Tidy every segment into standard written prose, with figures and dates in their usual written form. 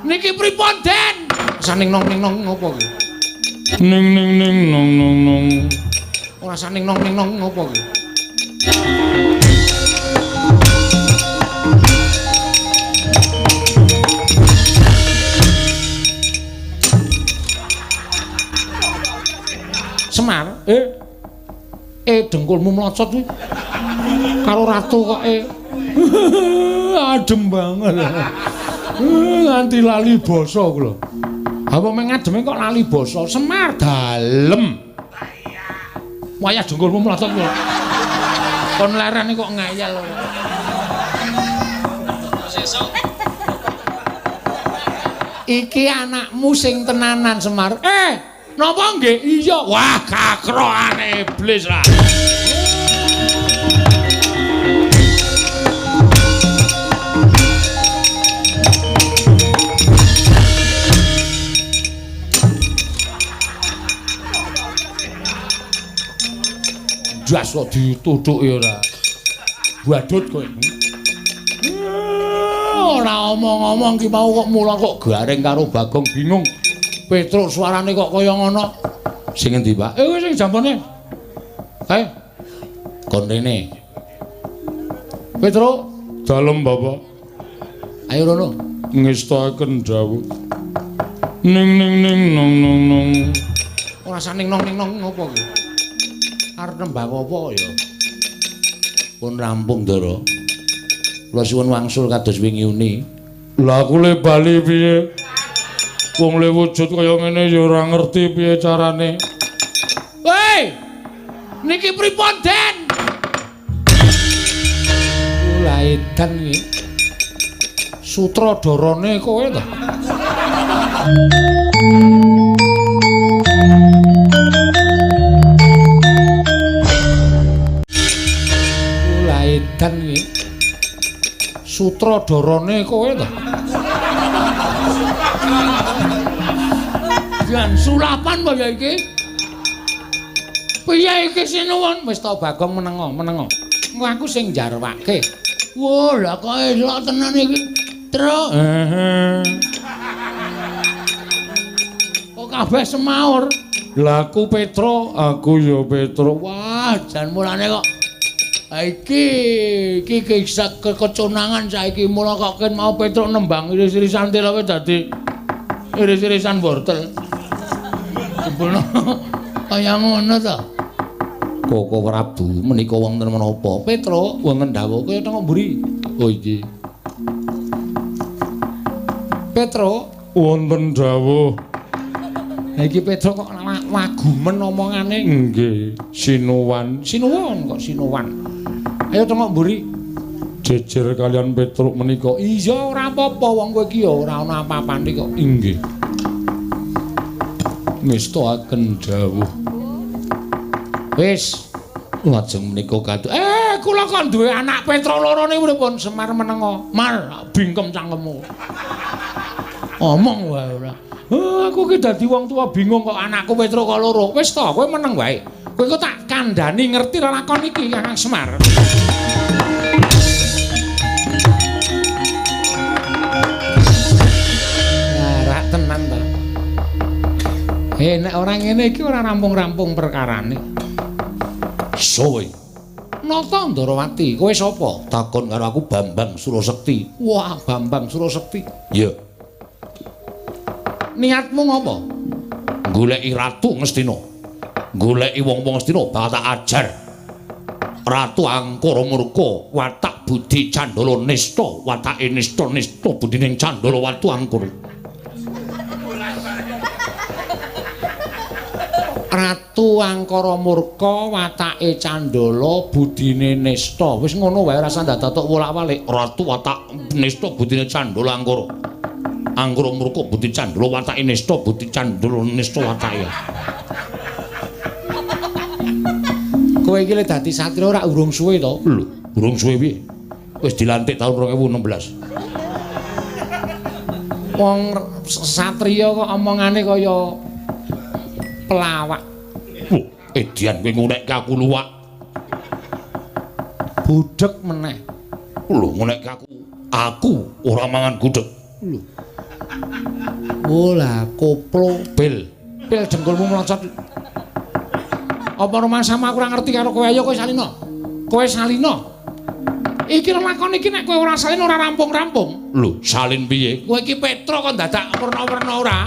Niki pripun, Den? Saning nong ning nong ngopo ki? Ning ning ning nong nong nong. Ora saning nong ning nong ngopo ki? Semar, dengkulmu mlocot kuwi. Karo ratu kok Adem banget. Nganti lali basa kula. Apa meng ademe kok lali basa? Semar dalem. Wayah dengkulmu mlocot kula. Kon lerene kok ngayal. Iki anakmu sing tenanan Semar. Napa nggih? Iya. Wah, kakrokane iblis lah. Jas kok dituthuki ora. Badut kowe. Ora omong-omong ki mau kok mula kok garing karo Bagong bingung. Petruk suarane kok kaya ngono. Sing endi, Pak? Sing jampone. Kae. Kon rene. Petruk, dalem Bapak. Ayo rono. Ngestakaken dawuh. Ning ning ning nong nong nong. Ora saning nong ning nong ngopo ki? Arep nembang apa ya? Pun rampung, Ndara. Kula suwun wangsul kados wingi uni. Lah aku le bali piye? Wong le wujud kaya ngene ya ora ngerti piye carane. Hei! Niki pripun, Den? Lah edan iki. Sutradarane kowe to. Lah edan iki. Sutradarane kowe to. Jan sulapan apa ya iki? Piye iki sinuwun? Wis to Bagong menengo, menengo. Engko aku sing njarwake. Wah, lah kok elok tenan iki. Truk. Kok kabeh semaur. Lah aku Petro, aku ya Petro. Wah, jan mulane kok iki iki keconangan saiki mula kok ken mau Petro nembang iris-irisan telawe dadi iris-irisan wortel. Jebulno kaya ngono to. Koko Prabu menika wonten menapa? Petro wonten dawuh kaya tengok mburi. Oh iki. Petro wonten dawuh. Lah iki Petro kok wagumen omongane. Nggih, sinuwan. Sinuwun kok sinuwan. Ayo tengok mburi. Jejer kalian Petruk menika. Iya ora apa-apa wong kowe iki ya ora ana apa-apane kok. Inggih. Ngestakaken dawuh. Wis lajeng menika kados. Kula kok duwe anak Petro loro niku pripun? Semar menengo. Mar bingkem cangkemmu. Omong wae ora. Aku ki dadi wong tua bingung kok anakku Petro kok loro. Wis to, kowe meneng wae. Kowe kok tak kandhani ngerti lelakon iki Kakang Semar. Ora tenan to. Nek ora ngene iki ora rampung-rampung perkarane. Sowe. Nata Ndarawati, kowe sapa? Takon karo aku Bambang Surasekti. Wah, Bambang Surasekti. Iya. Niatmu ngopo? Goleki Ratu Ngastina. Goleki wong-wong Ngastina bakal tak ajar. Ratu Angkara Murka, watak budi Candala nista, watake nista nista budining Candala watu Angkara. Ratu Angkara Murka, watake Candala, budine nista. Wis ngono wae ora usah ndadak wolak-walik. Ratu watak nista budine Candala Angkara. Angkara Murka budi Candala watake nista budi Candala nista watake. Kowe iki le dadi satriya ora urung suwe to? Lho, urung suwe piye? Wis dilantik taun 2016. Wong satriya kok omongane kaya pelawak. Wah, edian kowe ngunekke aku luwak. Budheg meneh. Lho, ngunekke aku. Aku ora mangan gudheg. Lho. Wolah koplo bel. Bel dengkulmu mlocot. Apa rumangsamu aku ora ngerti karo kowe? Ayo kowe salino. Kowe salino. Iki lakon iki nek kowe ora salin ora rampung-rampung. Lho, salin piye? Kowe iki Petruk kok dadak werna-werna ora?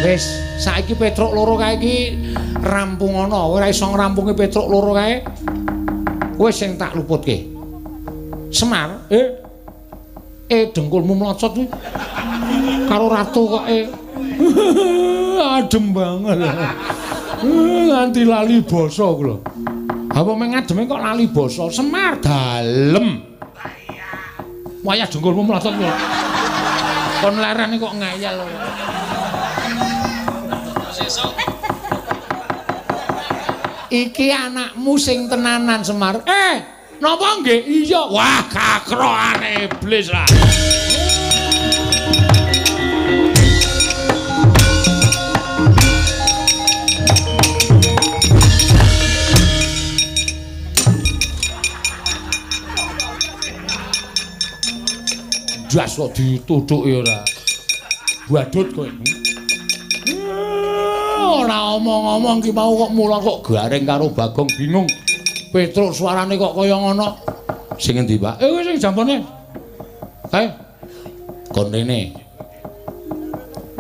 Wis, saiki Petruk loro kae iki rampung ana. Kowe ora iso ngrampungi Petruk loro kae. Wis sing tak luputke. Semar, dengkulmu mlocot kuwi. Karo ratu kok Adem banget. Nganti lali basa aku lho. Apa meng ademe kok lali basa? Semar dalem. Wayah dengkulmu mlocot kuwi. Kon lerene kok ngeyel. Iki anakmu sing tenanan Semar. Napa nggih? Iya. Wah, kakrokane iblis lah. Jas kok dituthuki ora. Badut kowe. Ora omong-omong ki mau kok mula kok garing karo Bagong bingung. Petruk suarane kok kaya ngono. Sing endi, Pak? Wis sing jampone. Kon rene.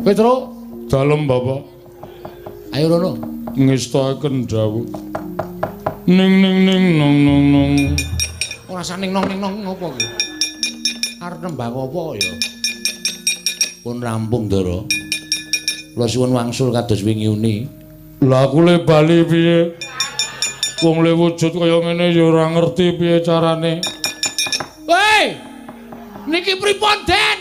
Petruk, dalem Bapak. Ayo rono. Ngestaken dawuh. Ning ning ning nong nong nong. Ora usah ning nong ning nong ngopo ki? Arep nembang apa ya? Pun rampung, Ndara. Kula suwun wangsul kados wingi uni. Lah aku le bali piye? Wong le wujud kaya ngene ya ora ngerti piye carane. Woi! Niki pripun, Den?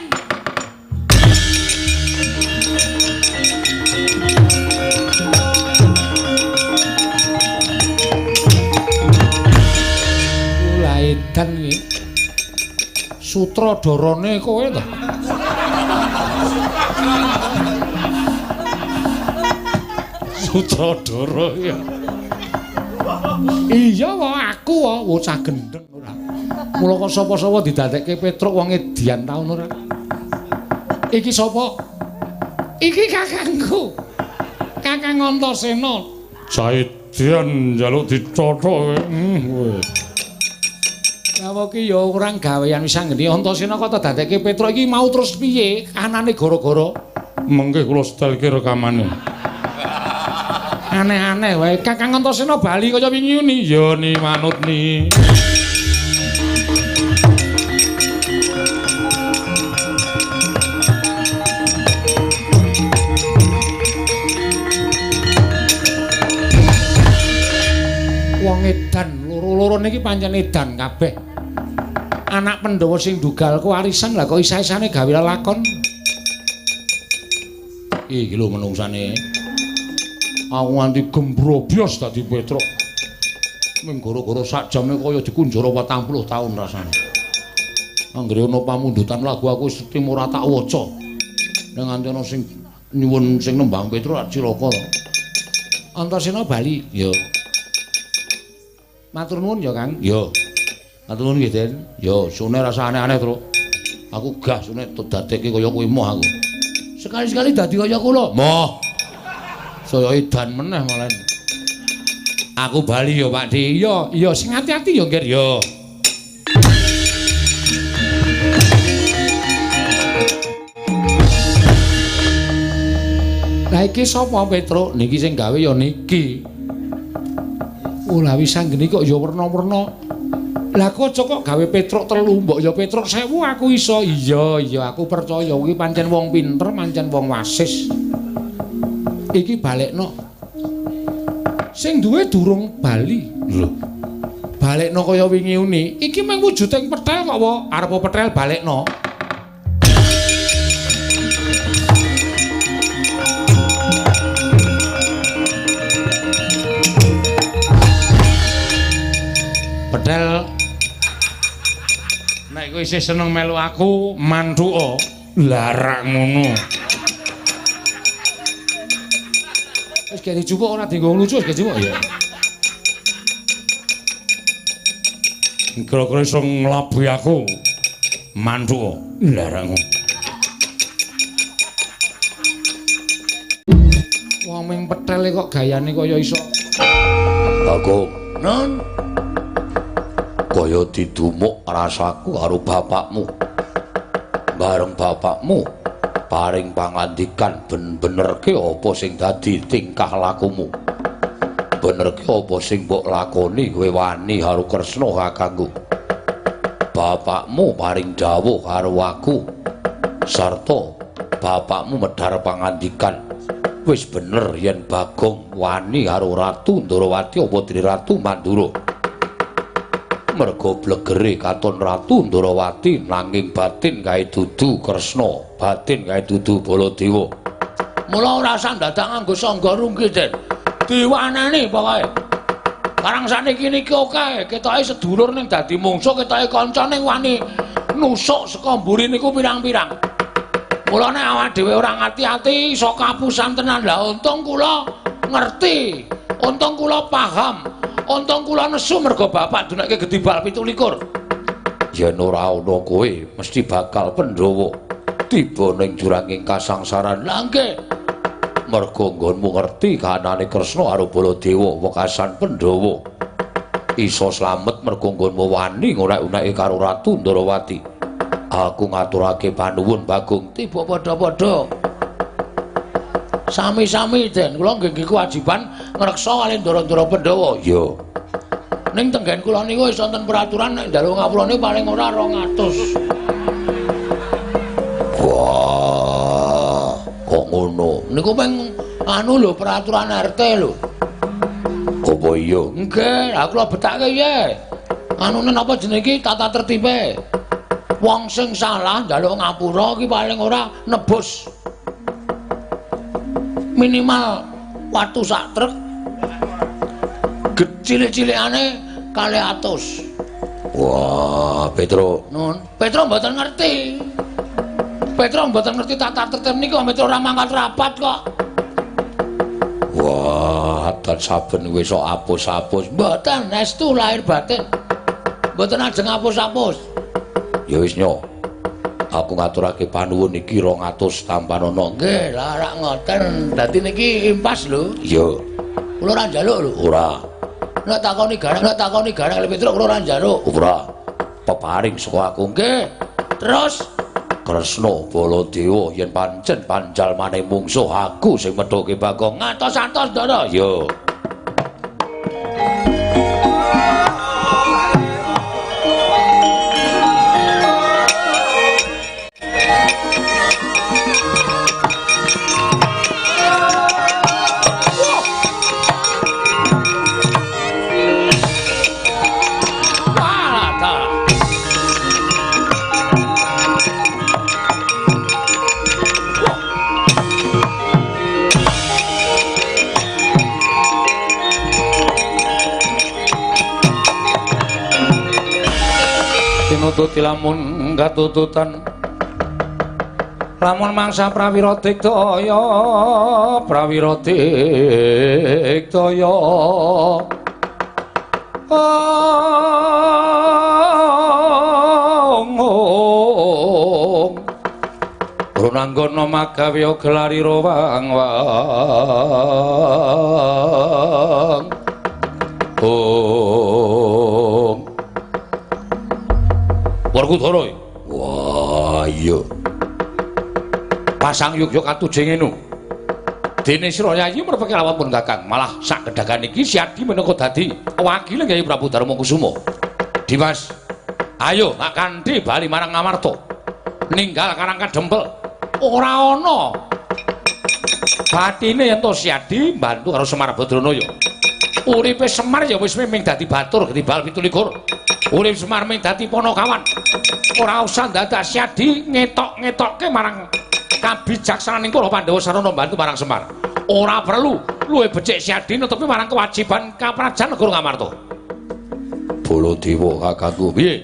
Lah edan iki. Sutradarane kowe ta? Sutradara ya. Iya wae aku wae bocah gendeng ora. Mula kok sapa-sapa didadekke Petruk wong edian taun ora. Iki sapa? Iki kakangku. Kakang Antasena. Saedian njaluk dicothok kowe. Lah iki ya ora gawean wis anggene Antasena kok dadekke Petruk iki mau terus piye? Anane gara-gara mengke kula setelke rekamane. Aneh-aneh wae. Kakang Antasena bali kaya wingi uni. Ya ni manut ni. Wong edan loro-loro niki pancen edan kabeh. Anak Pandhawa sing dugal kewarisan lah kok isa-isane gawe lelakon. Iki lho menungsane. Aku nganti gembrobyos dadi Petruk. Ming gara-gara sak jame kaya dikunjara 40 taun rasane. Anggere ana pamundutan lagu aku wis ora tak waca. Nek nganti ana sing nyuwun sing nembang Petruk rak cilaka to. Antasena bali. Ya. Matur nuwun ya, Kang. Ya. Matur nuwun nggih, Den. Ya, sune rasa aneh-aneh, Truk. Aku gah sune dadekke kaya kowe moh aku. Sekali-sekali dadi kaya kula. Moh. Saya edan meneh malah. Aku bali ya, Pak Di. Iya, iya sing ati-ati ya, Ngger. Ya. Lah iki sapa Petruk? Niki sing gawe ya niki. Oh, lah wis anggene kok ya werna-werna. Lah kok aja kok gawe Petruk telu, mbok ya Petruk 1000 aku iso. Iya, iya aku percaya kuwi pancen wong pinter, pancen wong wasis. Iki balekno. Sing duwe durung bali. Lho. Balekno kaya wingi uni. Iki mung wujuding petel kok, wa. Arep petel balekno. Petel. Nek kowe isih seneng melu aku, manthuka. Lah rak ngono. Wis gak dijupuk ora dienggo lucu wis gak dijupuk ya. Kira-kira iso nglabuhi aku. Mantuk larang. Wong ming pethele kok gayane kaya iso. Bagong, non kaya didumuk rasaku karo bapakmu. Bareng bapakmu paring pangandikan ben-benerke apa sing dadi tingkah lakumu. Benerke apa sing mbok lakoni kowe wani karo Kresna kakangku. Bapakmu paring dawuh karo aku sarta bapakmu medhar pangandikan wis bener yen Bagong wani karo Ratu Ndorowati apa dene Ratu Mandura. Merga blegere katon Ratu Ndorowati nanging batin kae dudu Kresna, batin kae dudu Baladewa. Mula ora usah dadak nganggo sangga runggi, Den. Diwanani pokoke. Karang saniki niki akeh, ketoke sedulur ning dadi mungsuh, ketoke kanca ning wani nusuk saka mburi niku pirang-pirang. Mula nek awak dhewe ora ngati-ati iso kapusan tenan. Lah untung kula ngerti, untung kula paham, untung kula nesu mergo bapak dunekke gedibal 27. Yen ora ana kowe mesti bakal Pandhawa tiba ning juranging kasangsaran. Lah nggih. Mergo nggonmu ngerti kahanane Kresna karo Baladewa wekasan Pandhawa iso slamet mergo nggonmu wani ngorek-uneke karo Ratu Ndorowati. Aku ngaturake panuwun Bagong. Tiba padha-padha. Sami-sami, Den. Kula nggih nggih kewajiban ngreksa kalih ndara-ndara Pandhawa. Iya. Ning tenggen kula niku wis wonten peraturan nek njaluk ngapurane paling ora 200. Wah, kok ngono? Niku ping anu lho peraturan RT lho. Apa iya? Nggih, aku kula betake piye? Anune napa jenenge iki tata tertibe. Wong sing salah njaluk ngapura iki paling ora nebus minimal watu sak truk, cilik-cilikane 200. Wah, Petro. Nun, Petro mboten ngerti. Petro mboten ngerti tata tertib niku, Petro ora mangkat rapat kok. Wah, dan saben wis sok apus-apus. Mboten, estu lahir batin. Mboten ajeng apus-apus. Ya wis nyo. Aku ngaturake panuwun iki 200 tampanana. Nggih, lah rak ngoten. Dadi niki impas lho. Iya. Kula ora njaluk lho. Ora. Nek takoni garang, nek takoni garang Petro kula ora njaluk. Ora. Peparing saka aku. Nggih. Terus Kresna Baladewa yen pancen panjalmane mungsuh aku sing methuke Bagong. Ngatos-atos, Ndara. Iya. Tinututi lamun katututan lamun mangsa prawira digdaya, prawira digdaya. Ong Runanggana magawe gelari rowang wang. Ong Werkudara. Wah, iya. Pasang yuk-yuk katujeng enu. Dene sira yayi merpeke lawan pun Kakang, malah sak gedhagan iki Siadi minangka dadi wakile Kyai Prabu Darma Kusuma. Dimas, ayo tak kanthi bali marang Ngamarta. Ninggal Karang Kadempel. Ora ana batine yen to Siadi mbantu karo Semar Badranaya. Uripe Semar ya wis miming dadi batur ketibal 27. Urip Semar ming dadi panakawan. Ora usah dadak Siadi ngetok-ngetokke marang kabijaksanan ing para Pandhawa sarana mbantu marang Semar. Ora perlu luwih becik Siadi netepi marang kewajiban kaprajan negara Ngamarta. Baladewa kakangku, piye?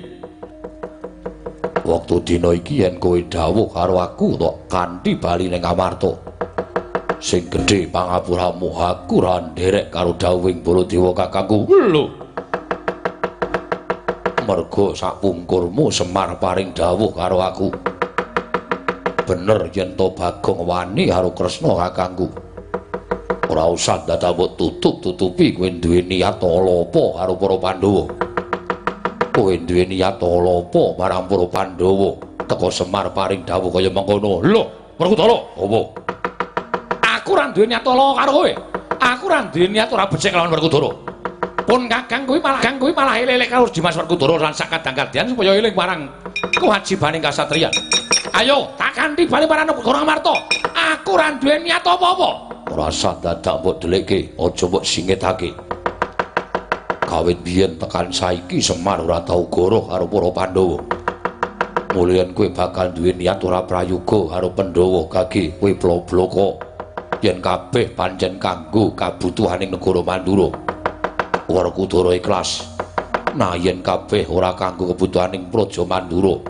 Wektu dina iki yen kowe dawuh karo aku tok kanthi bali ning Ngamarta. Sing gedhe pangapuramu aku ora nderek karo dawuhing Baladewa kakangku. Lho. Merga sapungkurmu Semar paring dawuh karo aku. Bener yen to Bagong wani karo Kresna kakangku. Ora usah dadak mbok tutup-tutupi kowe duwe niat ala apa karo para Pandhawa. Kowe duwe niat ala apa marang para Pandhawa? Teka Semar paring dawuh kaya mengkono. Lho, Werkudara, apa? Aku ora duwe niat ala karo kowe. Aku ora duwe niat ora becik lawan Werkudara. Pun kakang kuwi malah elek karo Dimas Werkudara lan sak kadang-kadang supaya eling marang kewajibaning kasatriyan. Ayo, tak kanthi bali marang negara Ngamarta. Aku ora duwe niat apa-apa. Ora usah dadak mbok delikke, aja mbok singitake. Kawit biyen tekan saiki Semar ora tau goroh karo para Pandhawa. Mulian kowe bakal duwe niat ora prayoga karo Pandhawa gage kowe blok-bloko. Yen kabeh pancen kanggo kabutuhaning negara Mandura. Werkudara ikhlas. Nah yen kabeh ora kanggo kebutuhaning Praja Mandura,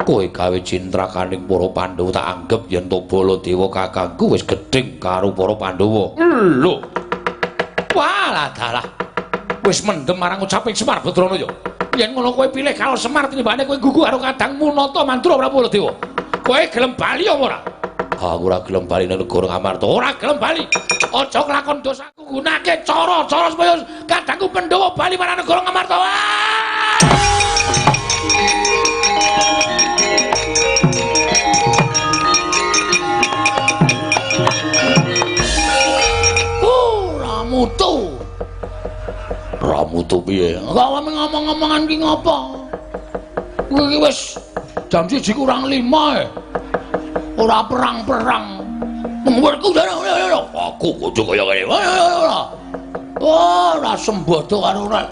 kowe gawe cintrakaning para Pandhawa tak anggep yen to Baladewa kakangku wis gedhing karo para Pandhawa. Lho. Walah dalah. Wis mendem marang ucaping Semar Badranaya. Yen ngono kowe pilih karo Semar tinimbane kowe gugu karo kadangmu Nata Mandura Prabu Baladewa. Kowe gelem bali apa ora? Aku ora gelem bali nang negara Ngamarta. Ora gelem bali. Aja nglakon dosaku, gunake cara-cara supaya kadangku Pandhawa bali marang negara Ngamarta. Ora mutu. Ora mutu piye? Kok ngomong-ngomongan ki ngopo? Kuwi wis jam 1:55 e. Ora perang-perang. Werkudara aku kudu kaya ngene. Ora sembodo karo ora.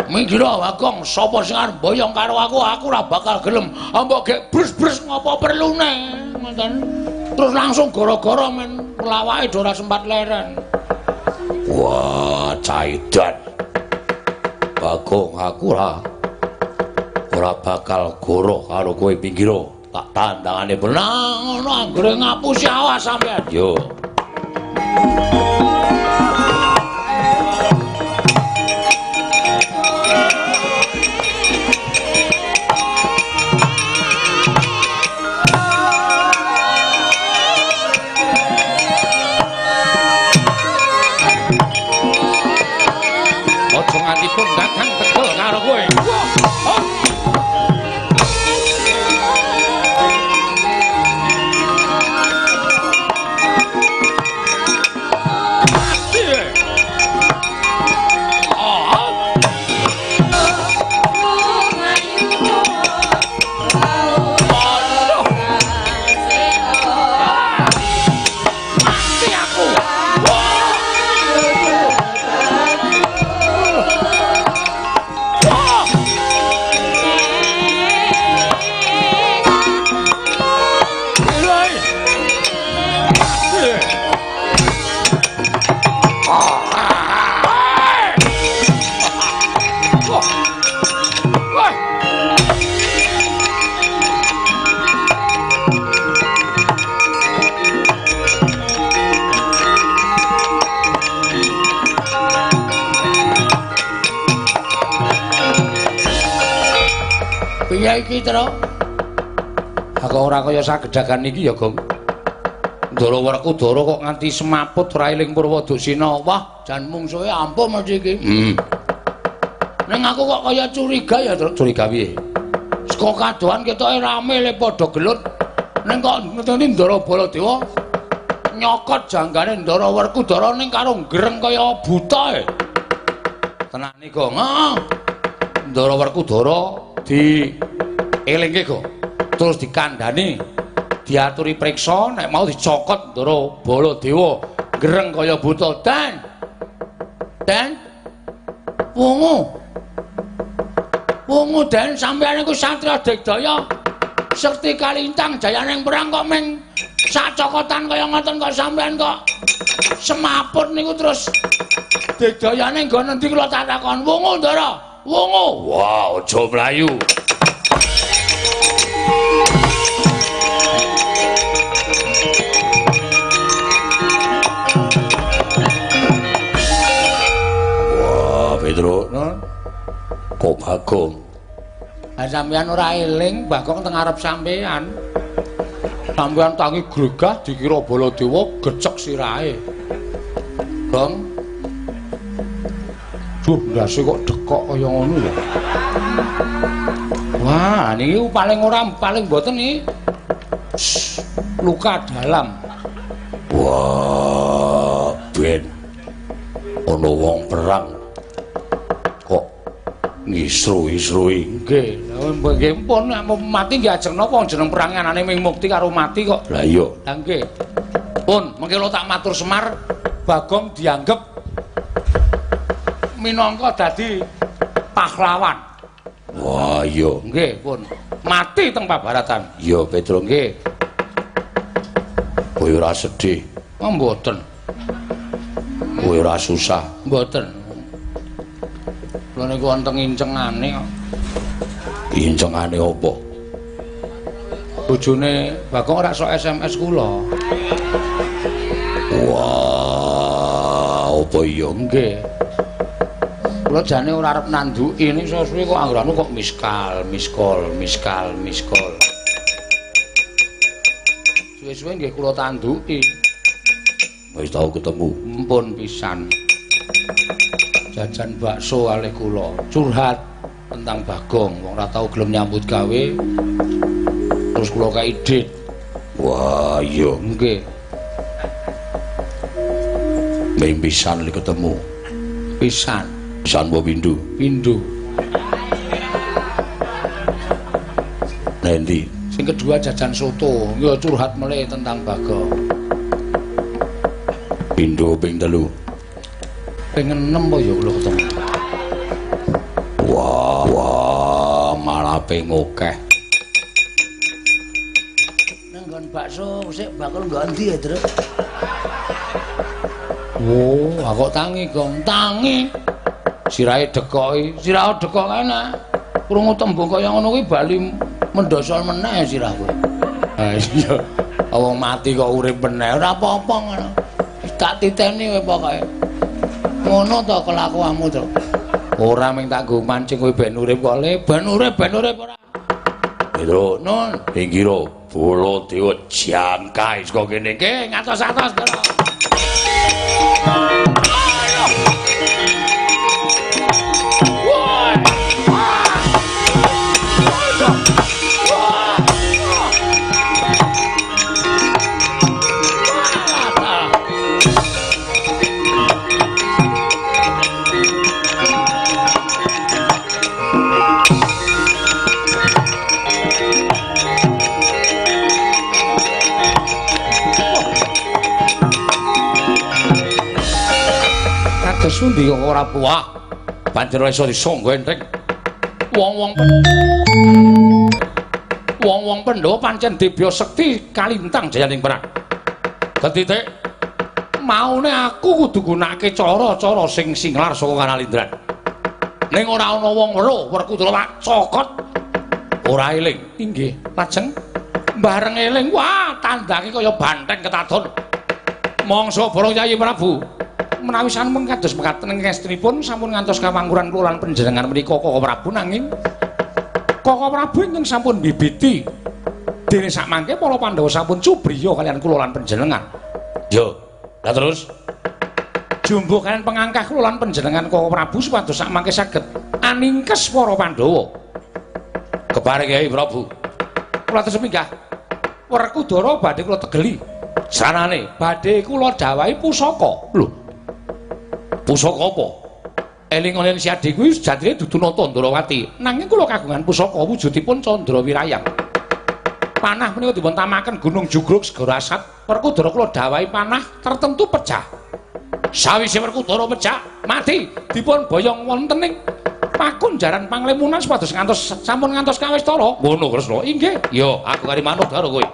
Minggir Bagong, sapa sing arep mboyong karo aku, aku ora bakal gelem. Mbok gek brus-brus ngopo perlune, ngoten. Terus langsung gara-gara men lawake ora sempat leren. Wah, caidan. Bagong, aku ora bakal goroh karo kowe pinggiro. Tak tandangane benang ngono anggere ngapusi awas sampean. Yo. Aja nganti pun kakang tegel karo kowe. Piye iki, Tru? Aku ora kaya sagedhagan iki ya, Gong. Ndara Werkudara kok nganti semaput ora eling Purwoduksina. Wah, jan mungsuhe ampuh mesti iki. Ning aku kok kaya curiga ya, Tru. Curiga piye? Saka kadohan ketoke rame le padha gelut. Ning kok ngeteni Ndara Baladewa nyokot janggane Ndara Werkudara ning karo greng kaya buta e. Tenane, Gong. Heeh. Ndara Werkudara di elingke, Gong. Terus dikandhani, diaturi priksa, nek mau dicokot Ndara Baladewa greng kaya buta. Dan Dan wungu. Wungu Den sampeyan iku satriya digdaya sekti kalintang jayaning perang kok ming sak cokotan kaya ngoten kok sampeyan kok semaput niku terus digdayane nggon endi kula tak takon. Wungu Ndara, wungu. Wah, aja mlayu. Wah, Petro, kok Bagong Ha sampeyan ora eling Bagong teng ngarep sampeyan. Sampeyan tangi gregah dikira Baladewa gecek sirahe. Gong. Duh, ndase kok dekok kaya ngono ya. Wah, niki paling ora paling mboten iki. Luka dalam. Wah, ben ana wong perang kok ngisru-isrui. Nggih, nggih pun mati nggih ajeng napa jeneng perang anane ming mukti karo mati kok. Lah iya. Lah nggih. Pun mengke kula tak matur Semar, Bagong dianggep minangka dadi pahlawan. Wah iya. Nggih, pun. Mati teng pabaratan. Iya, Petro. Nggih. Kowe ora sedih? Oh, mboten. Kowe ora susah? Mboten. Kula niku wonten incengane kok. Incengane apa? Bojone Bagong ora sok SMS kula. Wah, apa iya? Nggih. Kula jane ora arep nanduki ning suwe-suwe kok anggranu kok miskal, miskol, miskal, miskol. Suwe-suwe nggih kula tanduki. Wis tau ketemu? Mpun pisan. Jajan bakso kalih kula, curhat tentang Bagong, wong ora tau gelem nyambut gawe. Terus kula kei dit. Wah, iya. Nggih. Ming pisan li ketemu. Pisan. Pisan apa pindho? Pindho. Nendi? Sing kedua jajan soto, ya curhat melih tentang Bagong. Pindho ping 3. Ping 6 apa ya kula ketemu. Wah, wah, malah ping akeh. Nang nggon bakso sik bakul nggo endi ya, Truk? Oh, aku tangi, Gong, tangi. Sirahe dekoki, sirahe dekok kae nak krungu tembung kaya ngono kuwi bali mendosol meneh sirah kowe. Ha iya, wong mati kok urip meneh ora apa-apa ngono. Tak titeni kowe pokoke. Ngono to kelakuanmu, Truk. Ora ming tak nggo mancing kowe ben urip kok le, ben urip ora. Petro, Nun, ing kira Baladewa jangkae saka kene. Nggih, ngatos-atos, Truk. Kados pundi kok ora buah? Pancen ora iso disangga entreng. Wong-wong Pandhawa pancen dibya sekti kalintang jayaning perang. Ketitik maune aku kudu gunakake cara-cara sing singlar saka Kanalindran. Ning ora ana wong weruh Werkudara tak cokot ora eling. Inggih, lajeng bareng eling, wah tandake kaya banteng ketadon. Mangsa borong Yayi Prabu. Menawi sampun kados mekaten ngestinipun sampun ngantos kawangkuran kula lan panjenengan menika Koko Prabu, nanging Koko Prabu ingkang sampun bibiti dene sakmangke para Pandhawa sampun cubriya kaliyan kula lan panjenengan. Yo, lah terus jumbuh kaliyan pengangkah kula lan panjenengan Koko Prabu supados sakmangke saged aningkes para Pandhawa. Keparing Kyai Prabu. Kula terus minggah Werkudara badhe kula tegeli. Sanane badhe kula dawahi pusaka. Lho. Pusaka apa? Eling-eling Siadi kuwi sejatine dudu Nata Ndrawati. Nanging kula kagungan pusaka wujudipun Candra Wirayang. Panah menika dipun tamaken Gunung Jugruk Segara Asat. Werkudara kula dawahi panah tertentu pecah. Sawise Werkudara pecah, mati dipun boyong wonten ing pakunjaran Panglemunan supados ngantos sampun ngantos kawistara. Ngono Kresna. Inggih. Yo, aku kari manut karo kowe.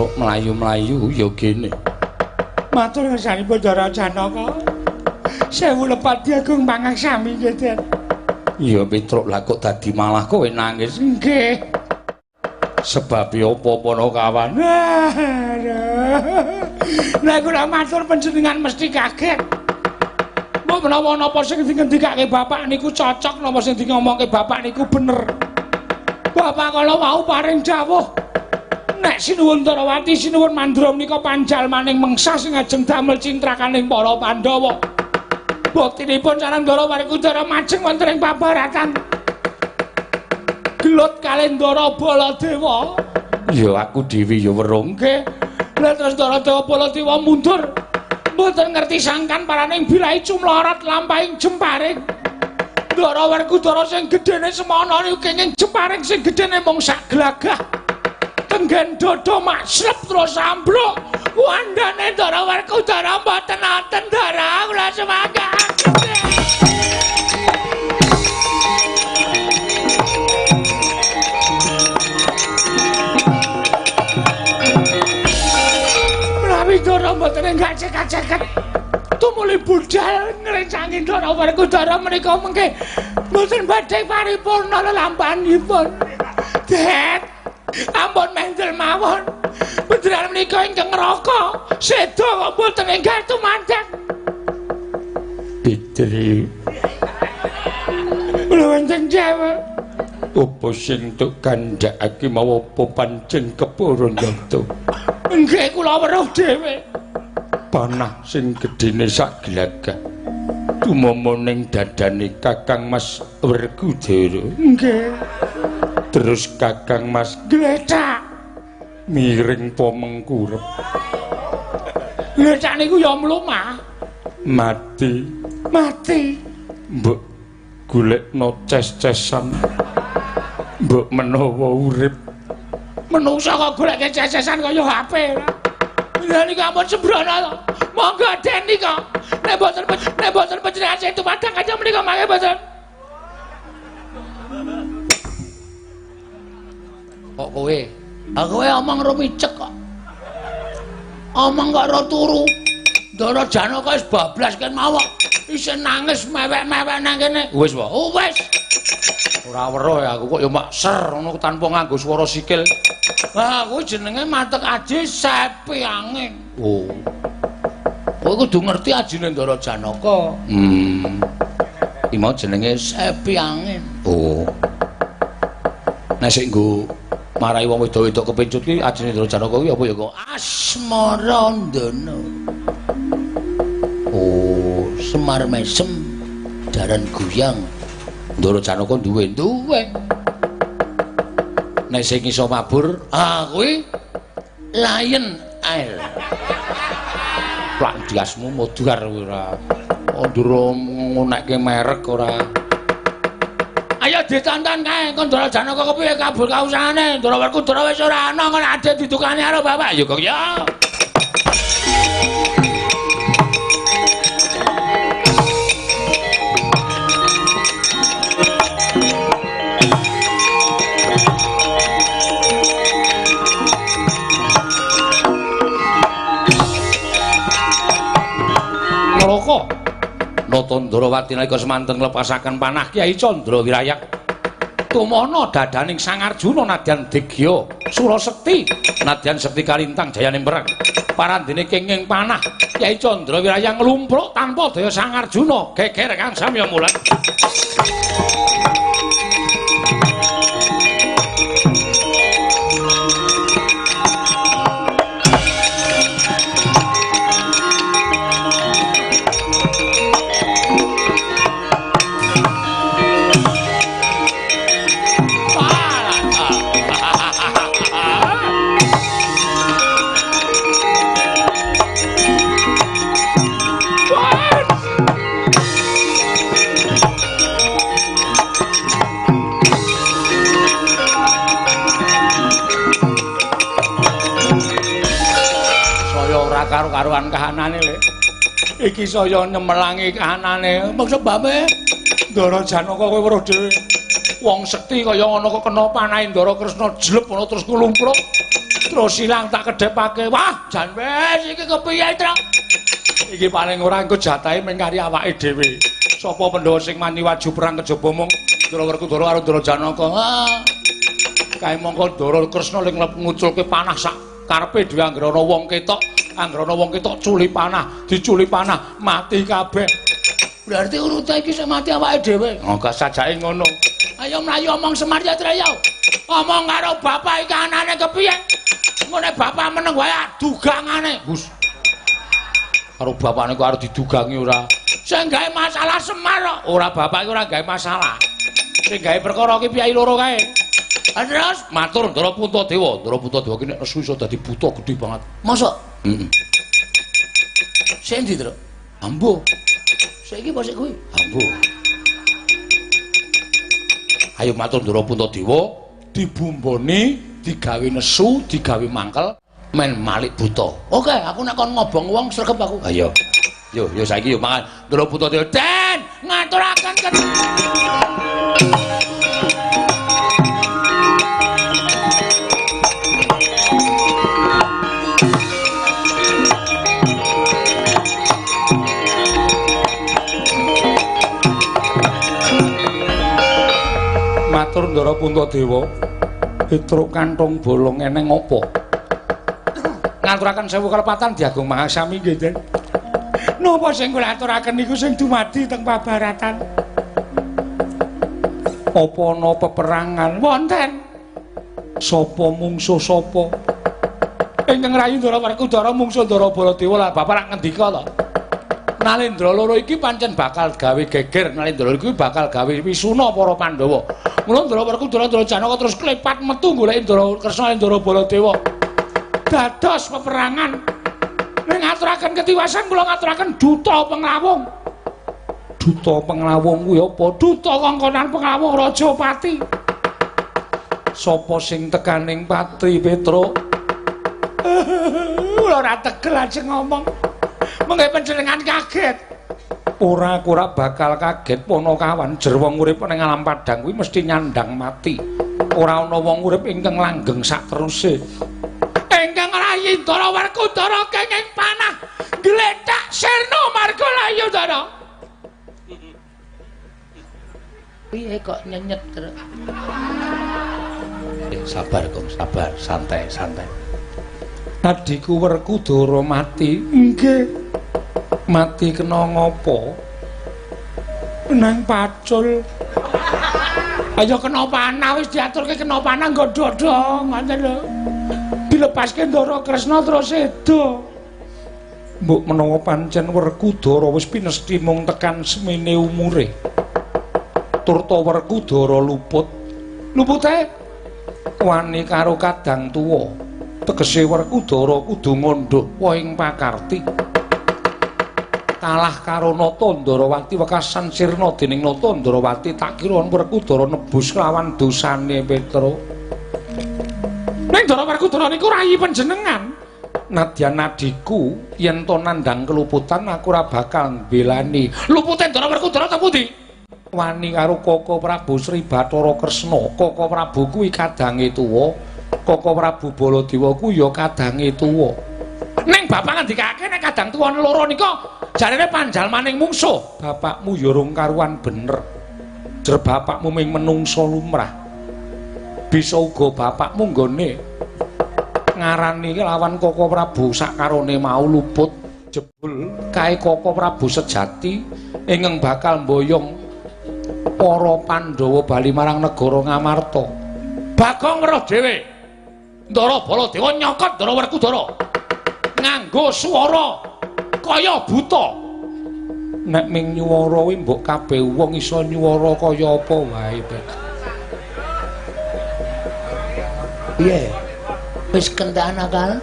Petruk mlayu-mlayu ya kene. Matur ngersanipun Ndara Janaka. Sewu lepat diagung pangaksami nggih, Den. Ya Petruk, lah kok dadi malah kowe nangis? Nggih. Sebab apa Panakawan? Lah kula matur panjenengan mesti kaget. Mbok menawa napa sing dingendikake bapak niku cocok, napa sing diomongke bapak niku bener. Bapak kala wau paring dawuh nek Sinuwun Ndarawati Sinuwun Mandra menika panjalmaning mengsa sing ajeng damel cintrakaning para Pandhawa. Buktinipun sareng Ndara Werkudara majeng wonten ing pabaratan. Gelut kalih Ndara Baladewa. Ya aku dhewe ya weruh. Nggih. Lah terus Ndara Dewa Baladewa mundur. Mboten ngerti sangkan paraning bilahi cumlorot lampahing jemparing. Ndara Werkudara sing gedene semono niku kenging jemparing sing gedene mung sak glagah. Tenggen dodo makslep terus ambruk. Wandane Ndara Werkudara mboten wonten Ndara kula sumangga. Menawi Ndara mboten enggak ceket-ceket tumuli budal ngrencangi Ndara Werkudara menika mengke mboten badhe paripurna lelampahanipun. Det, ampun mendel mawon. Panjenengan menika ingkang neraka seda kok mboten enggal tumandhak. Pitri kula wonten jawab. Apa sing tuk kandhakake mau apa pancen kepurun yata? Nggih kula weruh dhewe. Panah sing gedene sak glagah tumama ning dadane Kakang Mas Werkudara. Nggih. Terus Kakang Mas glethak miring po mengkurep. Glethak niku ya mlumah. Mati. Mati. Mbok golekno ces-cesan. Mbok menawa urip. Menungsa kok goleke ces-cesan kaya HP. Lha niku ampun sembrono to. Monggo Den nika. Nek mboten panjenengan sing tumadhang kanca menika mangke mboten. Kok kowe? Ah kowe omong ro micek kok. Omong kok ro turu. Ndara Janaka wis bablas ken mawon. Isih nangis mewek-mewek nang kene. Wis wae. Oh wis. Ora weruh ya aku kok ya mak ser ngono tanpa nganggo swara sikil. Lah kuwi jenenge matek aji sepi angin. Oh. Kowe kudu ngerti ajine Ndara Janaka. Iki mau jenenge sepi angin. Oh. Nek sik nggo marai wong wedok-wedok kepencut ki ajine Ndara Janaka kuwi apa ya kok? Asmarandana. Oh, Semar mesem daran guyang. Ndara Janaka duwe duwe. Nek sing iso mabur, ah kuwi Lion Air. Plak ndiasmu modar ora. Ndara ngonekke merek ora. Ayo ditonton kae kon Ndara Janaka kepiye kabur kausane. Ndara Werkudara wis ora ana kon ade didukani karo bapak. Ya kok ya. Neraka. Nata Ndarawati nalika semanten nglepasaken panah Kyai Candra Wirayak. Tumana dadaning Sang Arjuna nadyan Digya Surasekti nadyan Sekti Kalintang jayane perang. Parandene kenging panah Kyai Candra Wirayak nglumpruk tanpa daya Sang Arjuna geger kang samya mulat. Karo-karuan kahanane le. Iki saya nyemelangi kahanane. Sebabe Ndara Janaka kowe weruh dhewe. Wong sekti kaya ngono kok kena panahe Ndara Kresna jleb ngono terus klumpruk. Terus ilang tak kedhepake. Wah, jan wis iki kepiye, Truk? Iki paling ora engko jatahe mung kari awake dhewe. Sapa Pandhawa sing mani waju perang kejaba mung Ndara Werkudara karo Ndara Janaka. Ah. Kae mongko Ndara Kresna ling nguculke panah sak karepe dhewe anggere ana wong ketok, anggere ana wong ketok culi panah, diculi panah mati kabeh. Berarti urute iki sing mati awake dhewe. Oh, gak sajake ngono. Ayo mlayu omong Semar ya, Trek, yo. Omong karo bapak iki anane kepiye? Ngene bapak meneng wae dugangane. Gus. Karo bapakne kok arep didugangi ora? Sing gawe masalah Semar kok. Ora, bapak iki ora gawe masalah. Sing gawe perkara iki piyai loro kae. Terus matur Ndara Puntadewa. Ndara Puntadewa ki nek nesu iso dadi buta gedhe banget. Mosok? Heeh. Sing ndi, Truk? Ambo. Saiki apa sik kuwi? Ambo. Ayo matur Ndara Puntadewa, dibumboni, digawe nesu, digawe mangkel, men malik buta. Oke, aku nek kon ngobong wong sregep aku. Ayo. Yo, yo saiki yo mangan Ndara Puntadewa. Den, ngaturaken ke Matur Ndara Puntadewa, Petruk kantong bolong eneng apa? Ngaturaken sewu kelepatan diagung mangasami nggih, Den. Napa sing kula aturaken niku sing dumadi teng pabaratan? Apa ana peperangan? Wonten. Sapa mungsuh sapa? Ingkang rayi Ndara Werkudara mungsuh Ndara Baladewa. Lah bapak rak ngendika to. Nalendra loro iki pancen bakal gawe geger, Nalendra loro iki bakal gawe wisuna para Pandhawa. Mula Ndara Werkudara Ndara Janaka terus klepat metu goleki Ndara Kresna Ndara Baladewa. Dados peperangan. Ning ngaturaken ketiwasan kula ngaturaken duta penglawung. Duta penglawung kuwi apa? Duta kongkonan penglawung Rajapati. Sapa sing tekaning pati, Petruk? Kula ora tegel ajeng ngomong. Mengke panjenengan kaget. Ora, aku ora bakal kaget Panakawan. Jer wong urip ning alam padhang kuwi mesti nyandang mati. Ora ana wong urip ingkang langgeng sakteruse. Ingkang rayi Ndara Werkudara kenging panah glethak sirna marga layu Ndara. Piye kok nyenyet, Truk? Sabar, Kong, sabar, santai, santai. Adhiku Werkudara mati. Nggih. Mati kena ngopo? Nang pacul. Ayo kena panah wis diaturke kena panah nggo dodho ngoten lho. Dilepaske Ndara Kresna terus sedo. Mbok menawa pancen Werkudara wis pinesti mung tekan semene umure. Turta Werkudara luput. Lupute wani karo kadang tuwa. Tegese Werkudara kudu ngundhuh ing pakarti. Kalah karo Nata Ndarawati wekasan sirna dening Nata Ndarawati tak kira Werkudara nebus lawan dosane Petruk. Ning Ndara Werkudara niku rayi panjenengan. Nadyan adhiku yen to nandhang keluputan aku ora bakal mbelani. Lupute Ndara Werkudara ta pundi? Wani karo Koko Prabu Sri Bathara Kresna. Koko Prabu kuwi kadange tuwa. Koko Prabu Baladewa kuwi ya kadange tuwa. Ning bapak ngendikake nek kadang tuwa loro nika jarene panjalmaning mungsuh. Bapakmu ya rung karuan bener. Jer bapakmu ming menungsa lumrah. Bisa uga bapakmu nggone ngarani lawan Koko Prabu sakarone mau luput jebul kae Koko Prabu sejati ingkang bakal mboyong para Pandhawa bali marang negara Ngamarta. Bagong weruh dhewe. Ndara Baladewa nyokot Ndara Werkudara nganggo swara kaya buta. Nek ming nyuwara kuwi mbok kabeh wong iso nyuwara kaya apa wae, Pet. Piye? Wis kentekan akal?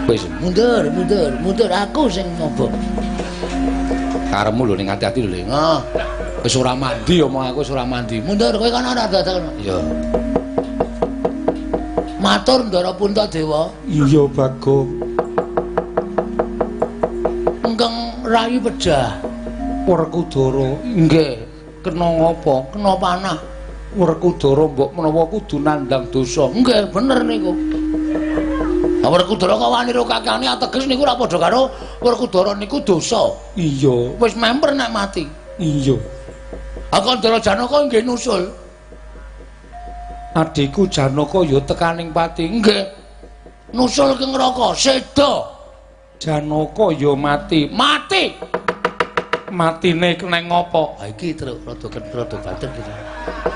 Wis mundur, mundur, mundur aku sing ngobong. Karepmu lho ning ati-ati lho, Le. Heeh. Wis ora mandi omong aku wis ora mandi. Mundur kowe kono ora dadak kono. Iya. Matur Ndara Puntadewa. Iya, Bagong. Ingkang rayi pejah. Werkudara. Nggih. Kena ngapa? Kena panah. Werkudara mbok menawa kudu nandhang dosa. Nggih, bener niku. Werkudara kok wani ro kakane ateges niku ora padha karo Werkudara niku dosa. Iya, wis memper nek mati. Iya. Kandara Janaka nggih nusul. Adhiku Janaka ya tekaning pati. Nggih. Nusul ke neraka, seda. Janaka ya mati. Mati. Matine keneng apa? Ha iki truk rada rada batin iki.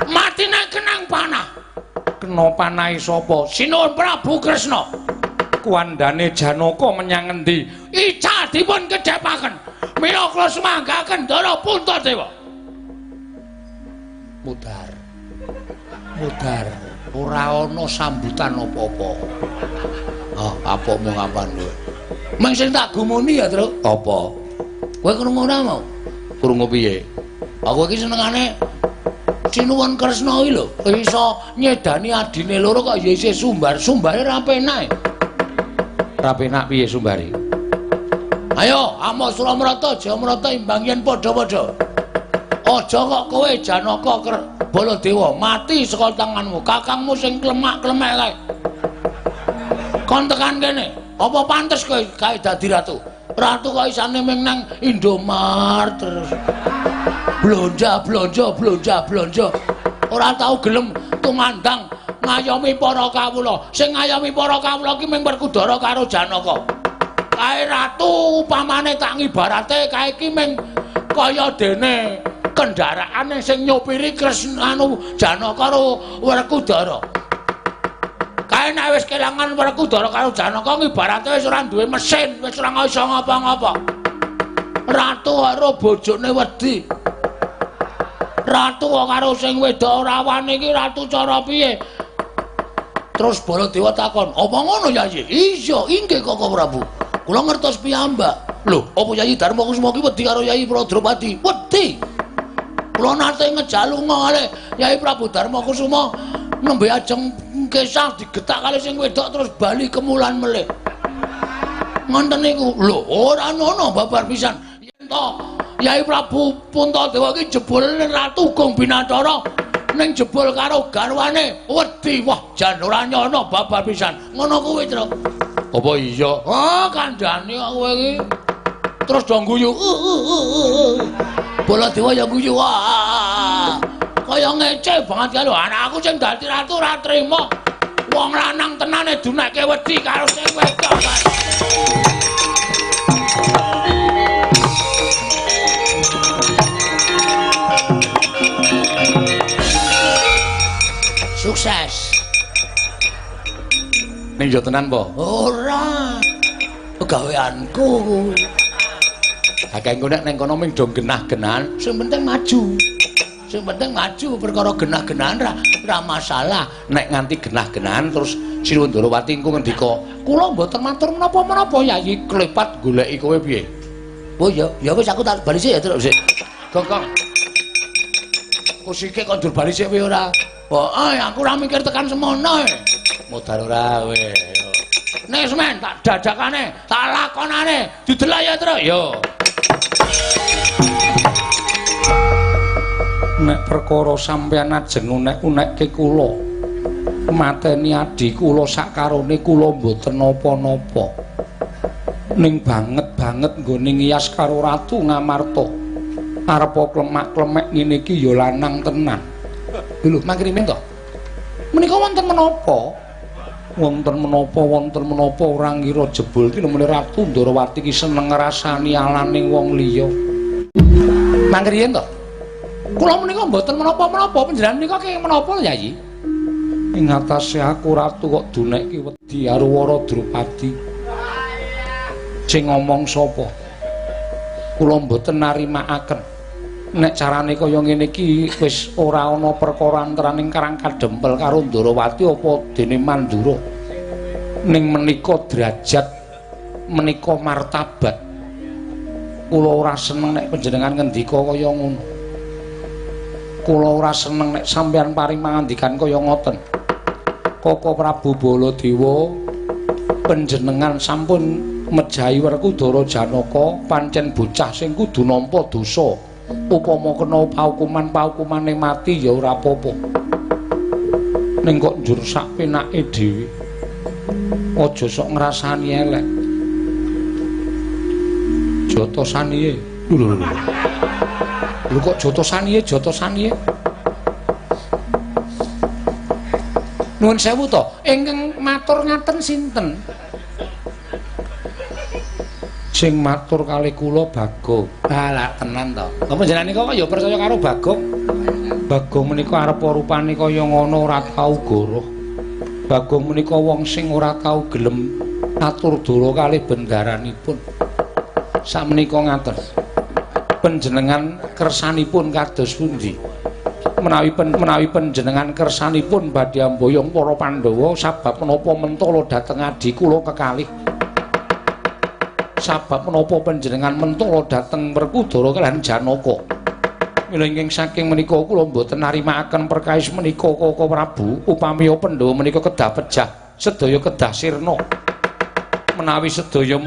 Matine kenang panah. Kena panahe sapa? Sinuwun Prabu Kresna. Kuwandane Janaka menyang endi? Ical dipun kedhepaken. Mila kula sumanggaken Ndara Puntadewa. Mudhar. Mudhar. Ora ana sambutan apa-apa. Ah, apakmu ngapan kowe? Meng sing tak gumuni ya, Truk. Apa? Kowe krungu ora mau? Krungu piye? Aku iki senengane Sinuwun Kresna iki lho, iso nyedani adine loro kok ya isih sumbar. Sumbare ra penak. Ra penak piye sumbare? Ayo, amo Suramrata, Jayamrata imbang yen padha-padha. Aja kok kowe Janaka Baladewa mati saka tanganmu, kakangmu sing klemak-klemek kae. Kon tekan kene, apa pantes kowe kae dadi ratu? Ratu kok isane ming nang Indomart terus. Blonja, blonja, blonja, blonja. Ora tau gelem tumandang ngayomi para kawula. Sing ngayomi para kawula ki ming Werkudara karo Janaka. Kae ratu upamane tak ngibarate kae ki ming kaya dene kendaraane sing nyopiri Kresna anu Janaka karo Werkudara. Kae nek wis kelangan Werkudara karo Janaka ngibarate wis ora duwe mesin, wis ora iso ngapa-ngapa. Ratu karo bojone wedi. Ratu karo sing wedok ora wani iki ratu cara piye? Terus Baladewa takon, "Apa ngono Yayi?" "Iya, inggih Koko Prabu. Kula ngertos piyambak." "Lho, apa Yayi Darma Kusuma ki wedi karo Yayi Pradropati?" "Wedi. Kula nate ngejak lunga kalih Yayi Prabu Darma Kusuma nembe ajeng kesah digetak kalih sing wedok terus bali kemulan melih." Ngoten niku. Lho, ora ana babar pisan. Yen to Yayi Prabu Puntadewa ki jebul Ratu Gong Binathara ning jebul karo garwane wedi. Wah, jan ora nyono babar pisan. Ngono kuwi, Truk. Apa iya? Ah, kandhane kok kowe iki. Terus do guyu. Baladewa ya guyu. Wah. Kaya ngece banget karo anakku sing dadi ratu ora trima. Wong lanang tenane dunekke wedi karo sing wedok. Sukses. Ning yo tenan po? Ora. Pegaweanku. Ha kae engko nek ning kono ming do genah-genahan, sing penting maju. Sing penting maju perkara genah-genahan ra masalah. Nek nganti genah-genahan terus Sinuwun Ndorowati engko ngendika, "Kula mboten matur menapa-menapa Yayi, klepat goleki kowe piye?" Oh iya, ya wis aku tak bali sik ya, Truk sik. Gong, gong. Kusike kok ndur bali sik piye ora? Heeh, aku ora mikir tekan semono. Modar ora kowe. Nek semen tak dadakane, tak lakonane, didelok ya, Truk. Yo. Nek perkara sampeyan ajeng unek-unekke kula, mateni adhi kula sakarone kula mboten napa-napa. Ning banget-banget nggone ngiyas karo Ratu Ngamarta. Arepa klemak-klemek ngene iki ya lanang tenan. Lho, mangkrimen to? Menika wonten menapa? Wonten menapa, wonten menapa ora ngira jebul ki nemene Ratu Ndorowati ki seneng ngrasani alaning wong liya. Mangkriyen to? Kula menika mboten menapa-menapa, panjenengan menika kenging menapa Yayi? Ing atase aku ratu kok dunekke wedi karo Wara Drupadi. Sing ngomong sapa? Kula mboten narimakaken. Nek carane kaya ngene iki wis ora ana perkara antaraning Karang Kadempel karo Ndorowati apa dene Mandura. Ning menika derajat, menika martabat. Kula ora seneng nek panjenengan ngendika kaya ngono. Kula ora seneng nek sampeyan paring pangandikan kaya ngoten. Koko Prabu Baladewa, panjenengan sampun mejahi Werkudara Janaka pancen bocah sing kudu nampa dosa. Upama kena paukuman-paukumane mati ya ora apa-apa. Ning kok njur sak penake dhewe. Aja sok ngrasani elek. Jotosaniye. Lho lho lho. Lho kok jotosaniye, jotosaniye? Nuwun sewu to, ingkang matur ngaten sinten? Sing matur kalih kula Bagong. Alah tenan to. Lha panjenengan nika kok ya percaya karo Bagong? Bagong menika arep rupane kaya ngono ora tau goroh. Bagong menika wong sing ora tau gelem atur dara kalih bendaranipun. Sakmenika ngaten. Panjenengan kersanipun kados pundi? Menawi panjenengan kersanipun badhe amboyong para Pandhawa sabab menapa mentala dhateng adi kula kekalih. Sabab menapa panjenengan mentala dhateng Werkudara kalihan Janaka. Mila ingkang saking menika kula mboten narimakaken perkawis menika Kaka Prabu, upami Pandhawa menika kedah pejah, sedaya kedah sirna. Menawi sedaya